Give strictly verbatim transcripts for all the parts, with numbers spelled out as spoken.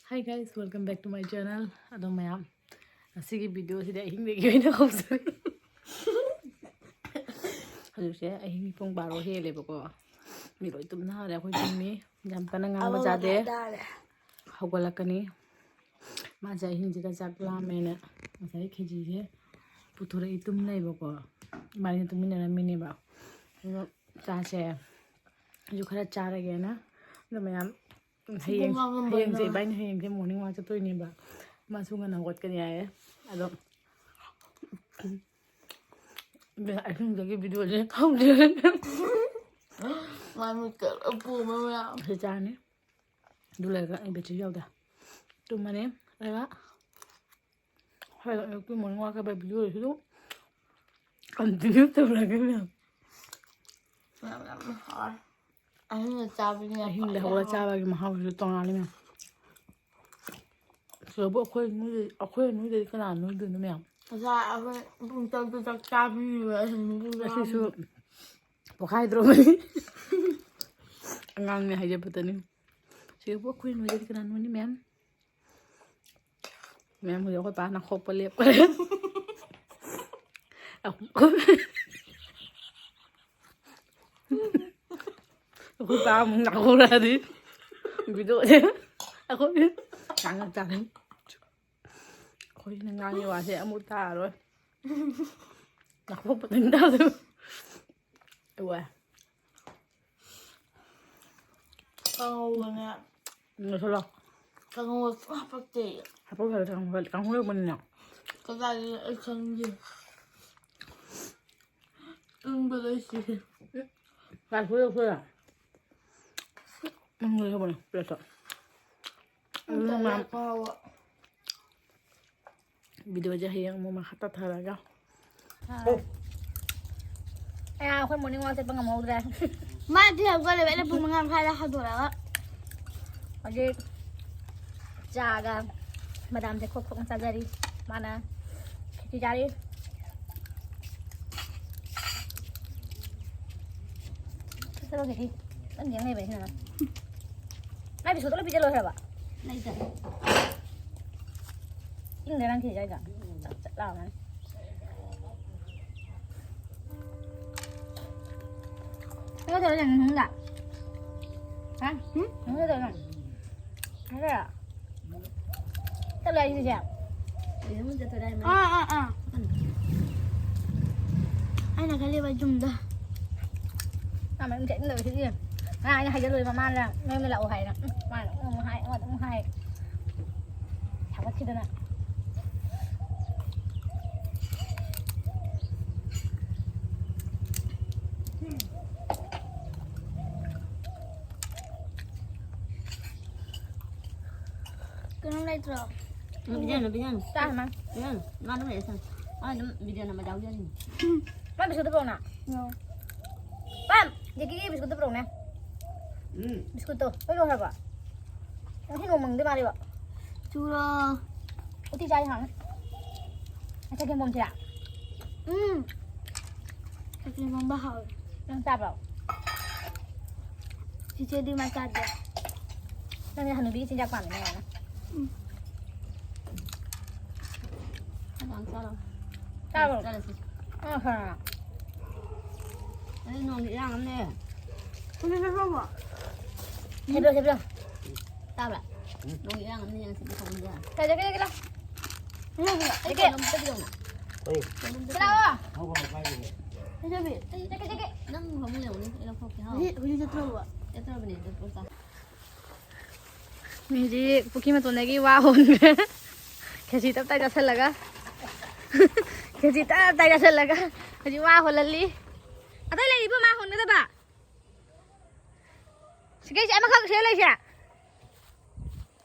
Hi guys, welcome back to my channel. ꯑꯗꯣ ꯃꯌꯥꯝ, ꯉꯁꯤꯒꯤ ꯚꯤꯗꯤꯑꯣꯁꯤꯗꯤ ꯑꯍꯤꯡꯗꯒꯤ ꯑꯣꯏꯅ ꯍꯧꯖꯔꯤ꯫ ꯍꯧꯖꯤꯛꯁꯦ ꯑꯍꯤꯡ ꯄꯨꯡ ꯕꯥꯔꯣ ꯍꯦꯜꯂꯦꯕꯀꯣ꯫ ꯃꯤ ꯂꯣꯏ ꯇꯨꯝꯅꯔꯦ, ꯑꯩꯈꯣꯏ ꯇꯨꯝꯃꯤ꯫ ꯌꯥꯝ ꯀꯟꯅ ꯉꯥꯡꯕ ꯌꯥꯗꯦ꯫ ꯍꯧꯒꯠꯂꯛꯀꯅꯤ꯫ ꯃꯥꯁꯦ ꯑꯍꯤꯡꯁꯤꯗ ꯆꯥꯛ ꯂꯥꯝꯃꯦꯅ ꯉꯁꯥꯏ ꯈꯦꯆꯤꯁꯦ ꯄꯨꯊꯣꯔꯛꯏ, ꯇꯨꯝ ꯂꯩꯕꯀꯣ꯫ ꯏꯕꯥꯅꯤ ꯇꯨꯝꯃꯤꯟꯅꯔꯝꯃꯤꯅꯦꯕ꯫ ꯑꯗꯣ ꯆꯥꯁꯦ, ꯑꯩꯁꯨ ꯈꯔ ꯆꯥꯔꯒꯦꯅ꯫ ꯑꯗꯣ ꯃꯌꯥꯝ, ꯍꯌꯦꯡ, ꯍꯌꯦꯡꯁꯦ ꯏꯕꯥꯅꯤ ꯍꯌꯦꯡꯁꯦ morning walk ꯆꯠꯇꯣꯏꯅꯦꯕ꯫ ꯃꯥꯁꯨ ꯉꯟꯅ ꯍꯧꯒꯠꯀꯅꯤ ꯍꯥꯏꯌꯦ꯫ ꯑꯗꯣ ꯑꯍꯤꯡꯗꯒꯤ ꯚꯤꯗꯤꯑꯣꯁꯦ ꯍꯧꯖꯔꯒꯦ꯫ ꯃꯥꯏ ꯃꯤꯠꯀ ꯂꯣꯏ ꯄꯣꯝꯃꯦ ꯃꯌꯥꯝ꯫ ꯁꯤ ꯆꯥꯔꯅꯤ꯫ ꯑꯗꯨ ꯂꯩꯔꯒ ꯑꯩ battery ꯌꯥꯎꯗꯦ꯫ ꯇꯨꯝꯃꯅꯤ꯫ ꯑꯗꯨꯒ ꯍꯣꯏ, ꯑꯌꯨꯛꯀꯤ morning walk ꯀ ꯚꯤꯗꯤꯑꯣꯁꯤꯁꯨ continue ꯇꯧꯔꯒꯦ ꯃꯌꯥꯝ꯫ ꯌꯥꯝ, ꯌꯥꯝ ꯍꯥꯎꯔꯦ꯫ ꯑꯍꯤꯡꯗ ꯆꯥꯕꯅꯤꯅ ꯑꯍꯤꯡꯗ ꯈ꯭ꯋꯥꯏꯗꯩ ꯍꯧꯒꯠꯂ ꯍꯥꯎꯔꯦ꯫ ꯆꯥꯕꯒꯤ ꯃꯍꯥꯎꯁꯤꯁꯨ ꯇꯣꯉꯥꯜꯂꯤ ꯃꯌꯥꯝ꯫ ꯁꯤꯗꯕꯨ ꯑꯩꯈꯣꯏ ꯅꯣꯏꯗꯗꯤ, ꯑꯩꯈꯣꯏ ꯅꯣꯏꯗꯗꯤ ꯀꯅꯥ ꯅꯣꯏꯗꯣꯏꯅꯣ ꯃꯌꯥꯝ? ꯉꯁꯥꯏ ꯑꯩꯈꯣꯏ ꯄꯨꯡ ꯇꯔꯨꯛꯇ ꯆꯥꯛ ꯆꯥꯕꯤꯔꯤꯕ ꯑꯍꯤꯡ ꯄꯨꯡ ꯇꯔꯥ꯫ ꯉꯁꯤꯁꯨ ꯄꯣꯛꯈꯥꯏꯗ꯭ꯔꯣꯕꯅꯤ꯫ ꯑꯉꯥꯡꯅꯦ ꯍꯥꯏꯖꯕꯗꯅꯤ꯫ ꯁꯤꯗꯕꯨ ꯑꯩꯈꯣꯏ ꯅꯣꯏꯗꯗꯤ ꯀꯅꯥ ꯅꯣꯏꯅꯤ ꯃꯌꯥꯝ? ꯃꯌꯥꯝ ꯍꯧꯖꯤꯛ ꯑꯩꯈꯣꯏ ꯄꯥ ꯅꯥꯈꯣꯛꯄ ꯂꯦꯞꯈ꯭ꯔꯦ꯫ ꯑꯩꯈꯣꯏ ꯄꯥ ꯑꯃꯨꯛ ꯅꯥꯈꯣꯛꯂꯛꯑꯗꯤ ꯚꯤꯗꯤꯑꯣꯁꯦ ꯑꯩꯈꯣꯏ ꯉꯥꯡꯉꯛ ꯇꯥꯔꯦ꯫ ꯑꯩꯈꯣꯏꯅ ꯉꯥꯡꯉꯤ ꯋꯥꯁꯦ ꯑꯃꯨꯛ ꯇꯥꯔꯔꯣꯏ꯫ ꯅꯥꯈꯣꯛꯄꯗꯪ ꯇꯥꯗꯣꯏꯕ꯫ ꯋꯥ꯫ ꯀꯥꯡꯍꯧꯒꯅꯦ꯫ ꯂꯣꯏꯁꯜꯂꯣ꯫ ꯀꯥꯡꯍꯧꯒ ꯁꯨꯡꯍꯥꯞ ꯍꯥꯞꯇꯦ꯫ ꯍꯥꯞꯄꯧ ꯌꯥꯗ꯭ꯔꯣ? ꯀꯥꯡꯍꯧ ꯂꯩꯕꯅꯤꯅ꯫ ꯀꯗꯥꯏꯗꯒꯤ ꯑꯩ ꯈꯪꯗꯦ꯫ ꯏꯪꯕꯗ ꯑꯩ ꯁꯤꯔꯦ꯫ ꯂꯥꯛꯈꯣꯏ ꯂꯥꯛꯈꯣꯏ꯫ ꯅꯪ ꯂꯩꯍꯧꯕꯅꯦ ꯄ꯭ꯂꯦꯠꯇꯣ꯫ ꯑꯗꯨꯅ ꯃꯌꯥꯝ ꯀꯥꯡꯍꯧꯒ꯫ ꯚꯤꯗꯤꯑꯣꯁꯦ ꯍꯌꯦꯡ ꯑꯃꯨꯛ ꯃꯈꯥ ꯇꯥꯊꯔꯒ꯫ ꯑꯌꯥ, ꯑꯩꯈꯣꯏ morning walk ꯆꯠꯄ ꯉꯝꯍꯧꯗ꯭ꯔꯦ꯫ ꯃꯥꯗꯤ ꯍꯧꯒꯠꯂꯦꯕ, ꯑꯩꯅ ꯄꯨꯡ ꯃꯉꯥ ꯃꯈꯥꯏꯗ ꯍꯧꯗꯣꯔꯛꯑꯒ꯫ ꯍꯧꯖꯤꯛ ꯆꯥꯒ ꯕꯗꯥꯝꯁꯦ ꯈꯣꯛ ꯈꯣꯛꯅ ꯆꯥꯖꯔꯤ꯫ ꯃꯥꯅ ꯈꯦꯆꯤ ꯆꯥꯔꯤ꯫ ꯆꯠꯂꯣ ꯈꯦꯆꯤ꯫ ꯅꯪ ꯌꯦꯡ ꯂꯩꯕꯅꯤ ꯅꯪ꯫ ꯃꯥꯏ ꯕꯤꯁꯀꯨꯠꯇꯣ ꯂꯣꯏ ꯄꯤꯖ ꯂꯣꯏꯈ꯭ꯔꯕ? ꯂꯩꯇꯦ꯫ ꯏꯪꯗ ꯅꯪ ꯈꯤꯖꯥꯏꯗꯣ꯫ ꯆꯞ ꯆꯞ ꯂꯥꯎꯔꯝꯃꯅꯤ꯫ ꯅꯪ ꯀꯩꯗꯧꯔ ꯂꯩꯅꯣ ꯃꯅꯨꯡꯗ? ꯍꯥ? ꯍꯨꯝ? ꯅꯪ ꯀꯩꯗꯧꯔ ꯂꯩꯅꯣ? ꯍꯥꯏꯔꯣ꯫ ꯆꯠꯂꯣ ꯍꯥꯏꯁꯤꯁꯦ꯫ ꯑꯥ, ꯑꯥ, ꯑꯥ꯫ ꯑꯩꯅ ꯈꯜꯂꯤꯕ ꯌꯨꯝꯗ꯫ ꯃꯥ ꯃꯌꯨꯝ ꯆꯠꯅꯤꯡꯗꯕꯁꯤꯗꯤ꯫ ꯉꯔꯥꯡ ꯑꯩꯅ ꯍꯥꯏꯖꯜꯂꯨꯔꯦ ꯃꯃꯥꯅ ꯃꯌꯨꯝꯗ ꯂꯥꯛꯑꯣ ꯍꯥꯏꯅ꯫ ꯎꯝ, ꯃꯥꯅ ꯑꯃꯨꯛ ꯍꯥꯏ, ꯑꯃꯗ ꯑꯃꯨꯛ ꯍꯥꯏ꯫ ꯁꯥꯒꯠꯈꯤꯗꯅ꯫ ꯀꯩꯅꯣꯝ ꯂꯩꯇ꯭ꯔꯣ? ꯎꯝ, ꯄꯤꯖꯅꯨ, ꯄꯤꯖꯅꯨ꯫ ꯆꯥꯔꯝꯃꯣ꯫ ꯄꯤꯖꯅꯨ꯫ ꯃꯥ ꯑꯗꯨꯝ ꯂꯩꯔ ꯆꯥꯅꯤ꯫ ꯃꯥ ꯑꯗꯨꯝ video ꯅꯝꯕ ꯌꯥꯎꯖꯔꯤꯅꯤ꯫ ꯃꯥ ꯕꯤꯁꯀꯨꯠꯇꯣ ꯄꯨꯔꯛꯎꯅ꯫ ꯌꯥꯎ꯫ ꯄꯥꯝ! ꯖꯦꯀꯤꯒꯤ ꯕꯤꯁꯀꯨꯠꯇꯣ ꯄꯨꯔꯛꯎꯅꯦ꯫ ꯎꯝ꯫ ꯕꯤꯁꯀꯨꯠꯇꯣ꯫ ꯂꯣꯏ ꯂꯣꯏꯈ꯭ꯔꯕꯣ? ꯉꯁꯤ ꯅꯣꯡ ꯃꯪꯗꯣꯏ ꯃꯥꯜꯂꯦꯕ꯫ ꯆꯨꯔꯣ꯫ ꯎꯇꯤ ꯆꯥꯏ ꯍꯥꯎꯅꯤ꯫ ꯆꯒꯦꯝ ꯄꯣꯝꯁꯤꯔꯥ? ꯎꯝ꯫ ꯆꯒꯦꯝ ꯄꯣꯝꯕ ꯍꯥꯎꯋꯦ꯫ ꯅꯪ ꯆꯥꯕ꯭ꯔꯣ? ꯆꯤꯆꯦꯗꯤ ꯃꯥ ꯆꯥꯗꯦ꯫ ꯅꯪꯗꯤ ꯍꯅꯨꯕꯤꯒꯤ ꯆꯤꯟꯖꯥꯛ ꯄꯥꯝꯃꯤꯅꯦ ꯌꯥꯝꯅ꯫ ꯎꯝ꯫ ꯈꯔ ꯌꯥꯝ ꯆꯥꯔꯣ꯫ ꯆꯥꯔꯣ꯫ ꯆꯥꯔꯁꯤ꯫ ꯑ ꯍ꯫ ꯑꯗꯨ ꯅꯣꯡꯒꯤ ꯏꯔꯥꯡ ꯑꯃꯅꯦ꯫ ꯍꯧꯖꯤꯛ ꯆꯠꯈ꯭ꯔꯕꯣ? ꯁꯦꯝꯕꯤꯔꯣ, ꯁꯦꯝꯕꯤꯔꯣ꯫ ꯇꯥꯕ꯭ꯔꯥ? ꯎꯝ꯫ ꯅꯣꯡꯒꯤ ꯏꯔꯥꯡ ꯑꯃꯅꯦ ꯉꯁꯤꯗꯤ ꯊꯣꯡꯕ ꯌꯥꯔꯦ꯫ ꯀꯩꯗꯧꯒꯦ, ꯀꯩꯗꯧꯒꯦ, ꯀꯩꯗꯧꯒꯦ? ꯍꯧꯖꯤꯛ ꯀꯩꯗꯧꯒꯦ? ꯀꯣꯟ ꯑꯝꯇ ꯄꯤꯔꯛꯎꯅ꯫ ꯍꯣꯏ꯫ ꯀꯣꯟ ꯑꯝꯇ ꯂꯥꯛꯑꯣ꯫ ꯄꯤꯔꯛꯎꯅ꯫ ꯂꯩꯁꯥꯕꯤ꯫ ꯆꯠꯀꯦ, ꯆꯠꯀꯦ꯫ ꯅꯪ ꯐꯃꯨꯡ ꯂꯩꯍꯧꯅꯦ, ꯑꯩ ꯂꯧꯊꯣꯛꯀꯦ, ꯍꯥꯎ꯫ ꯍꯧꯖꯤꯛ, ꯍꯧꯖꯤꯛ ꯆꯠꯇ꯭ꯔꯕꯣ? ꯆꯠꯇ꯭ꯔꯕꯅꯦ, ꯑꯗꯨ ꯄꯣꯠ ꯆꯥ-, ꯃꯤꯗꯤ ꯄꯨꯈ꯭ꯔꯤ ꯃꯇꯣꯟꯗꯒꯤ ꯋꯥ ꯍꯣꯟꯈ꯭ꯔꯦ꯫ ꯈꯦꯆꯤ ꯇꯞ ꯇꯥꯏ ꯆꯥꯁꯤꯜꯂꯒ꯫ ꯈꯦꯆꯤ ꯇꯞ ꯇꯥꯏ ꯆꯥꯁꯤꯜꯂꯒ ꯍꯧꯖꯤꯛ ꯋꯥ ꯍꯣꯜꯍꯜꯂꯤ꯫ ꯑꯇꯩ ꯂꯩꯔꯤꯕꯣ ꯃꯥ ꯍꯣꯟꯒꯗꯕ? ꯁꯤꯒꯩꯁꯦ ꯑꯃꯈꯛ ꯁꯤꯗ ꯂꯩꯁꯦ꯫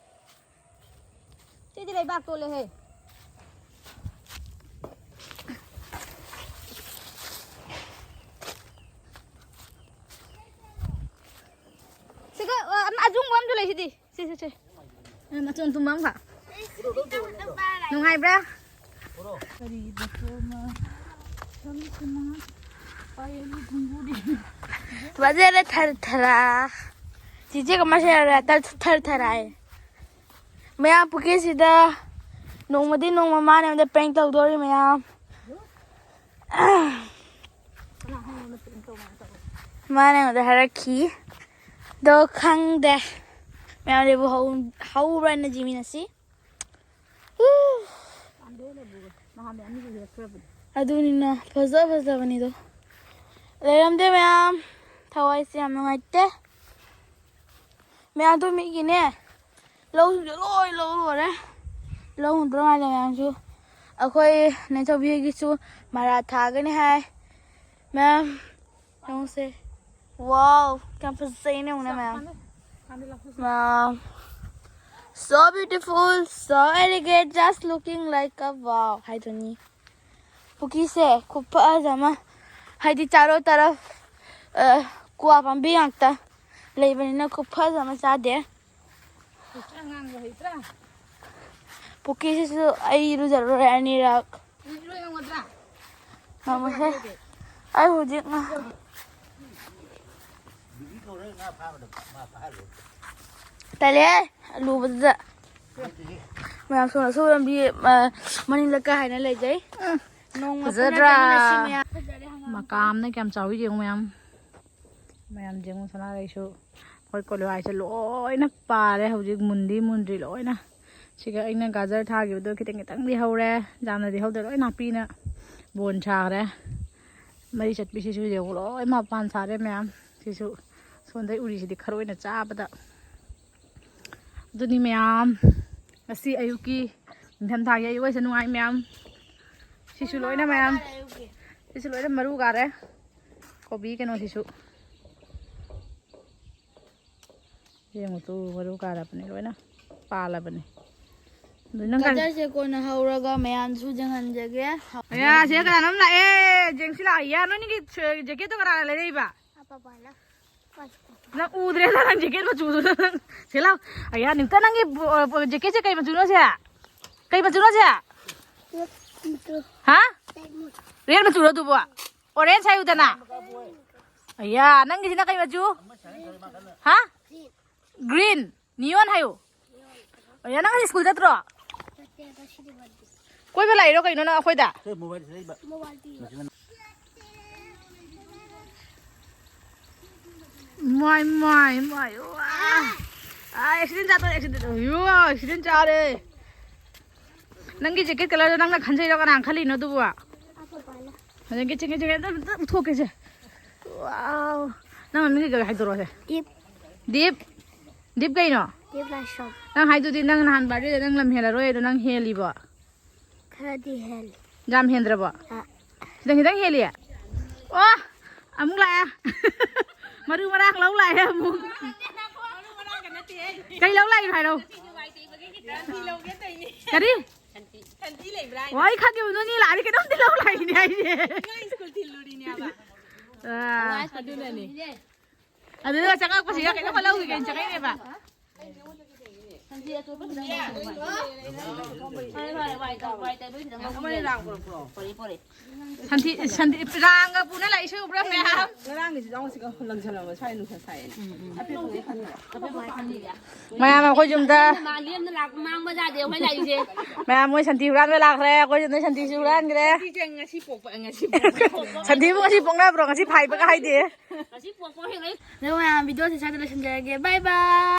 ꯁꯤꯗꯤ ꯂꯩꯕꯥꯛ ꯇꯣꯜꯂꯦꯍꯦ꯫ ꯁꯤꯒ, ꯑ, ꯑꯃ ꯑꯖꯨꯡꯕ ꯑꯃꯁꯨ ꯂꯩ ꯁꯤꯗꯤ꯫ ꯁꯤ, ꯁꯤ, ꯁꯤ꯫ ꯑ, ꯃꯆꯣꯟ ꯇꯨꯝꯕ ꯑꯃꯈꯛ꯫ ꯅꯨꯡꯉꯥꯏꯕ꯭ꯔꯥ? ꯀꯔꯤ ꯗꯣꯛꯇꯔꯅꯣ? ꯁꯝꯁꯤꯅ ꯄꯥꯏꯔꯤ ꯈꯣꯡꯕꯨꯗꯤ꯫ ꯕꯖꯥꯔꯗ ꯊꯔ ꯊꯔ꯫ ꯆꯤꯆꯦꯒ ꯃꯁꯦ ꯊꯔ ꯊꯔ ꯍꯥꯏ꯫ ꯃꯌꯥꯝ ꯄꯨꯈ꯭ꯔꯤꯁꯤꯗ ꯅꯣꯡꯃꯗꯤ ꯅꯣꯡꯃ ꯃꯥꯅ ꯑꯩꯉꯣꯟꯗ prank ꯇꯧꯗꯣꯔꯤ ꯃꯌꯥꯝ꯫ ꯃꯥꯅ ꯑꯩꯉꯣꯟꯗ ꯍꯥꯏꯔꯛꯈꯤ꯫ ꯑꯗꯣ ꯈꯪꯗꯦ꯫ ꯃꯌꯥꯝ ꯂꯩꯕꯨ ꯍꯧ-, ꯍꯧꯕ꯭ꯔꯥ ꯍꯥꯏꯅ ꯌꯦꯡꯃꯤꯟꯅꯁꯤ꯫ ꯎ꯫ ꯑꯗꯨꯅꯤꯅ ꯐꯖ ꯐꯖꯕꯅꯤꯗꯣ꯫ ꯂꯩꯔꯝꯗꯦ ꯃꯌꯥꯝ꯫ ꯊꯋꯥꯏꯁꯦ ꯌꯥꯝ ꯅꯨꯡꯉꯥꯏꯇꯦ꯫ ꯃꯌꯥꯝꯗꯣ ꯃꯤꯒꯤꯅꯦ꯫ ꯂꯧꯁꯤꯡꯁꯦ ꯂꯣꯏ ꯂꯧ ꯂꯣꯏꯔꯦ꯫ ꯂꯧ ꯎꯗ꯭ꯔ ꯃꯥꯜꯂꯦ ꯃꯌꯥꯝꯁꯨ꯫ ꯑꯩꯈꯣꯏ ꯅꯦꯆꯧꯕꯤꯒꯤꯁꯨ ꯃꯔꯥ ꯊꯥꯒꯅꯤ ꯍꯥꯏ꯫ ꯃꯌꯥꯝ ꯌꯦꯡꯉꯨꯁꯦ꯫ Wow, ꯀꯌꯥꯝ ꯐꯖꯩꯅꯦ ꯌꯦꯡꯉꯨꯅꯦ ꯃꯌꯥꯝ꯫ Wow. So beautiful, so elegant, just looking like a wow ꯍꯥꯏꯗꯨꯅꯤ꯫ ꯄꯨꯈ꯭ꯔꯤꯁꯦ ꯈꯨꯐꯖ ꯑꯃ, ꯍꯥꯏꯗꯤ ꯆꯥꯔꯣ ꯇꯔꯐ, ꯑ, ꯀ꯭ꯋꯥ ꯄꯥꯝꯕꯤ ꯉꯥꯛꯇ ꯂꯩꯕꯅꯤꯅ ꯈꯨꯐꯖ ꯑꯃ ꯆꯥꯗꯦ꯫ ꯍꯩꯇ꯭ꯔꯥ ꯉꯥꯡꯕ ꯍꯩꯇ꯭ꯔꯥ? ꯄꯨꯈ꯭ꯔꯤꯁꯤꯁꯨ ꯑꯩ ꯏꯔꯨꯖꯔꯨꯔꯦ ꯑꯅꯤꯔꯛ꯫ ꯏꯔꯨ ꯉꯝꯒꯗ꯭ꯔꯥ? ꯉꯝꯃꯣꯏꯍꯦ꯫ ꯑꯩ ꯍꯧꯖꯤꯛ ꯉ-, ꯇꯜꯂꯦꯍꯦ, ꯂꯨꯕꯗꯨꯗ꯫ ꯃꯌꯥꯝ ꯁꯣꯝꯗꯁꯨ ꯂꯝꯕꯤ, ꯑ, ꯃꯅꯤꯡ ꯂꯩꯀꯥꯏ ꯍꯥꯏꯅ ꯂꯩꯖꯩ꯫ ꯅꯣꯡꯃ ꯄꯨꯟꯅ ꯐꯖꯗ꯭ꯔꯥ? ꯆꯠꯃꯤꯟꯅꯁꯤ ꯃꯌꯥꯝ꯫ ꯃꯀꯥꯝꯅ ꯀꯌꯥꯝ ꯆꯥꯎꯋꯤ ꯌꯦꯡꯉꯨ ꯃꯌꯥꯝ꯫ ꯃꯌꯥꯝ ꯌꯦꯡꯉꯨ ꯁꯅꯥꯔꯩꯁꯨ꯫ ꯑꯩꯈꯣꯏ ꯀꯣꯂꯤ ꯍꯋꯥꯏꯁꯦ ꯂꯣꯏꯅ ꯄꯥꯜꯂꯦ ꯍꯧꯖꯤꯛ, ꯃꯨꯟꯗꯤ ꯃꯨꯟꯗ꯭ꯔꯤ ꯂꯣꯏꯅ꯫ ꯁꯤꯒ ꯑꯩꯅ ꯒꯥꯖꯔ ꯊꯥꯈꯤꯕꯗꯣ ꯈꯤꯇꯪ ꯈꯤꯇꯪꯗꯤ ꯍꯧꯔꯦ, ꯌꯥꯝꯅꯗꯤ ꯍꯧꯗꯦ, ꯂꯣꯏ ꯅꯥꯄꯤꯅ ꯕꯣꯟ ꯁꯥꯈ꯭ꯔꯦ꯫ ꯃꯔꯤ ꯆꯠꯄꯤꯁꯤꯁꯨ ꯌꯦꯡꯉꯨ, ꯂꯣꯏ ꯃꯄꯥꯟ ꯁꯥꯔꯦ ꯃꯌꯥꯝ꯫ ꯁꯤꯁꯨ ꯁꯣꯝꯗꯩ ꯎꯔꯤꯁꯤꯗꯤ ꯈꯔ ꯑꯣꯏꯅ ꯆꯥꯕꯗ꯫ ꯑꯗꯨꯅꯤ ꯃꯌꯥꯝ, ꯉꯁꯤ ꯑꯌꯨꯛꯀꯤ ꯅꯤꯡꯊꯝꯊꯥꯒꯤ ꯑꯌꯨꯛ ꯍꯥꯏꯁꯦ ꯅꯨꯡꯉꯥꯏ ꯃꯌꯥꯝ꯫ ꯁꯤꯁꯨ ꯂꯣꯏꯅ ꯃꯌꯥꯝ, ꯁꯤꯁꯨ ꯂꯣꯏꯅ ꯃꯔꯨ ꯀꯥꯔꯦ꯫ ꯀꯣꯕꯤ ꯀꯩꯅꯣꯁꯤꯁꯨ ꯌꯦꯡꯉꯨ ꯇꯨ, ꯃꯔꯨ ꯀꯥꯔꯕꯅꯤ, ꯂꯣꯏꯅ ꯄꯥꯜꯂꯕꯅꯤ꯫ ꯑꯗꯨ ꯅꯪ ꯀꯥꯏ- ꯒꯖꯔꯁꯦ ꯀꯣꯟꯅ ꯍꯧꯔꯒ ꯃꯌꯥꯝꯁꯨ ꯌꯦꯡꯍꯟꯖꯒꯦ꯫ ꯑꯌꯥ, ꯁꯤꯗ ꯀꯅꯥꯅꯣꯝ ꯂꯥꯛꯑꯦ꯫ ꯖꯦꯡꯁꯤ ꯂꯥꯛꯑꯦ꯫ ꯏꯌꯥ, ꯅꯣꯏꯅꯤꯒꯤ ꯁ-, ꯖꯦꯀꯦꯠꯇꯣ ꯀꯅꯥꯅ ꯂꯩꯔꯛꯏꯕ? ꯑꯄꯥꯄꯥꯅ꯫ ꯅꯪ ꯎꯗ꯭ꯔꯦꯗ, ꯅꯪ ꯖꯦꯀꯦꯠ ꯃꯆꯨꯗꯨ ꯅꯪ꯫ ꯁꯤ ꯂꯥꯎ꯫ ꯑꯌꯥ, ꯅꯤꯝꯇ ꯅꯪꯒꯤ ꯕꯣ-, ꯕꯣ-, ꯖꯦꯀꯦꯠꯁꯦ ꯀꯩ ꯃꯆꯨꯅꯣ ꯁꯦ? ꯀꯩ ꯃꯆꯨꯅꯣ ꯁꯦ? ꯍꯥ? ꯔꯦꯗ ꯃꯆꯨꯔꯣ ꯑꯗꯨꯕꯣ? ꯑꯣꯔꯦꯟꯖ ꯍꯥꯏꯌꯨꯗꯅ꯫ ꯑꯌꯥ, ꯅꯪꯒꯤꯁꯤꯅ ꯀꯩ ꯃꯆꯨ? ꯍꯥ? ꯒ꯭ꯔꯤꯟ꯫ ꯅꯤꯌꯣꯟ ꯍꯥꯏꯌꯨ꯫ ꯑꯣ, ꯅꯪ ꯉꯁꯤ ꯁ꯭ꯀꯨꯜ ꯆꯠꯇ꯭ꯔꯣ? ꯆꯠꯇꯦ, ꯉꯁꯤꯗꯤ ꯕꯟꯗꯦ꯫ ꯀꯣꯏꯕ ꯂꯥꯛꯏꯔꯣ ꯀꯩꯅꯣ ꯅꯪ ꯑꯩꯈꯣꯏꯗ? ꯁꯦ, ꯃꯣꯕꯥꯏꯜ ꯁꯤꯗ ꯂꯩꯕ꯫ ꯃꯣꯕꯥꯏꯜ ꯄꯤꯌꯨ꯫ ꯃꯥꯏ, ꯃꯥꯏ, ꯃꯥꯏ, ꯋꯥ꯫ ꯑꯥ, ꯑꯦꯛꯁꯤꯗꯦꯟ ꯆꯥꯗꯣꯔꯦ, ꯑꯦꯛꯁꯤꯗꯦꯟ꯫ ꯑꯌꯣ, ꯑꯦꯛꯁꯤꯗꯦꯟ ꯆꯥꯔꯦ꯫ ꯅꯪꯒꯤ ꯖꯦꯀꯦꯠ ꯀꯂꯔꯗꯣ ꯅꯪꯅ ꯈꯟꯖꯩꯔꯣ, ꯀꯅꯥꯅ ꯈꯜꯂꯤꯅꯣ ꯑꯗꯨꯕꯨ? ꯑꯩꯈꯣꯏ ꯄꯥꯅ꯫ ꯍꯧꯖꯤꯛꯀꯤ ꯆꯤꯡꯒꯤ ꯆꯤꯡꯒꯤ ꯑꯝꯇ ꯎꯠꯊꯣꯛꯀꯦꯁꯦ꯫ ꯋꯥꯎ꯫ ꯅꯪ ꯃꯃꯤꯡ ꯀꯩ ꯀꯧꯒꯦ ꯍꯥꯏꯗꯣꯔꯛꯑꯣꯁꯦ꯫ ꯗꯤꯞ꯫ ꯗꯤꯞ? ꯗꯤꯞ ꯀꯩꯅꯣ? ꯗꯤꯞ ꯂꯥꯏꯁ꯭ꯔꯝ꯫ ꯅꯪ ꯍꯥꯏꯗꯨꯗꯤ ꯅꯪ ꯅꯍꯥꯟ ꯕꯥꯔꯗꯦꯗ ꯅꯪ ꯂꯝ ꯍꯦꯜꯂꯔꯣꯏ ꯑꯗꯣ ꯅꯪ ꯍꯦꯜꯂꯤꯕꯣ? ꯈꯔꯗꯤ ꯍꯦꯜꯂꯤ꯫ ꯌꯥꯝ ꯍꯦꯟꯗ꯭ꯔꯕꯣ? ꯑ꯫ ꯈꯤꯇꯪ ꯈꯤꯇꯪ ꯍꯦꯜꯂꯤ? ꯑꯣ! ꯑꯃꯨꯛ ꯂꯥꯛꯑꯦ꯫ ꯃꯔꯨ ꯃꯔꯥꯡ ꯂꯧ ꯂꯥꯛꯑꯦ ꯑꯃꯨꯛ꯫ ꯀꯩ ꯂꯧ ꯂꯥꯛꯏꯅꯣ ꯍꯥꯏꯔꯣ? ꯀꯔꯤ? ꯁꯟꯊꯤ ꯂꯩꯕ꯭ꯔꯥ ꯍꯥꯏꯅ꯫ ꯑꯣ, ꯑꯩ ꯈꯪꯉꯦꯕ, ꯅꯣꯏꯅꯤ ꯂꯥꯛꯑꯗꯤ ꯀꯩꯅꯣꯝꯗꯤ ꯂꯧ ꯂꯥꯛꯏꯅꯦ ꯍꯥꯏꯁꯦ꯫ ꯑꯉꯥꯡ ꯁ꯭ꯀꯨꯜ ꯊꯤꯜꯂꯨꯔꯤꯅꯦꯕ꯫ ꯑꯥ꯫ ꯑꯗꯨꯅꯅꯦ꯫ ꯑꯗꯨꯗ ꯆꯪꯉꯛꯄꯁꯤꯒ ꯀꯩꯅꯣꯝꯃ ꯂꯧꯈꯤꯒꯦꯅ ꯆꯪꯉꯛꯏꯅꯦꯕ꯫ ꯁꯟꯊꯤ, ꯁꯟꯊꯤ, ꯔꯥꯡꯒ ꯄꯨꯅ ꯂꯥꯛꯏꯁꯦ ꯎꯕ꯭ꯔꯥ ꯃꯌꯥꯝ? ꯉꯔꯥꯡꯒꯤꯁꯨ ꯌꯥꯎꯁꯤꯒ ꯂꯪꯁꯜꯂꯝꯕ ꯁ꯭ꯋꯥꯏ ꯅꯨꯡꯁꯥ ꯁꯥꯏꯌꯦꯅ꯫ ꯃꯌꯥꯝ ꯑꯩꯈꯣꯏ ꯌꯨꯝꯗ ꯃꯥ ꯂꯦꯝꯅ ꯂꯥꯛꯄ ꯃꯥꯡꯕ ꯌꯥꯗꯦ ꯑꯩꯈꯣꯏ ꯂꯥꯛꯏꯁꯦ꯫ ꯃꯌꯥꯝ ꯃꯣꯏ ꯁꯟꯊꯤ ꯍꯨꯔꯥꯟꯕ ꯂꯥꯛꯈ꯭ꯔꯦ, ꯑꯩꯈꯣꯏ ꯌꯨꯝꯗ ꯁꯟꯊꯤꯁꯨ ꯍꯨꯔꯥꯟꯈ꯭ꯔꯦ꯫ ꯁꯟꯊꯤꯁꯦ ꯉꯁꯤ ꯄꯣꯛꯄ, ꯉꯁꯤ ꯄꯣꯛꯄ꯫ ꯁꯟꯊꯤꯕꯨ ꯉꯁꯤ ꯄꯣꯛꯅꯕ꯭ꯔꯣ? ꯉꯁꯤ ꯐꯥꯏꯕꯒ ꯍꯥꯏꯗꯦ꯫ ꯉꯁꯤ ꯄꯣꯛꯄ ꯍꯦꯛ ꯂꯩ꯫ ꯑꯗꯨ ꯃꯌꯥꯝ ꯚꯤꯗꯤꯑꯣꯁꯦ ꯁ꯭ꯋꯥꯏꯗ ꯂꯣꯏꯁꯤꯟꯖꯔꯒꯦ꯫ ꯕꯥꯏ ꯕꯥꯏ꯫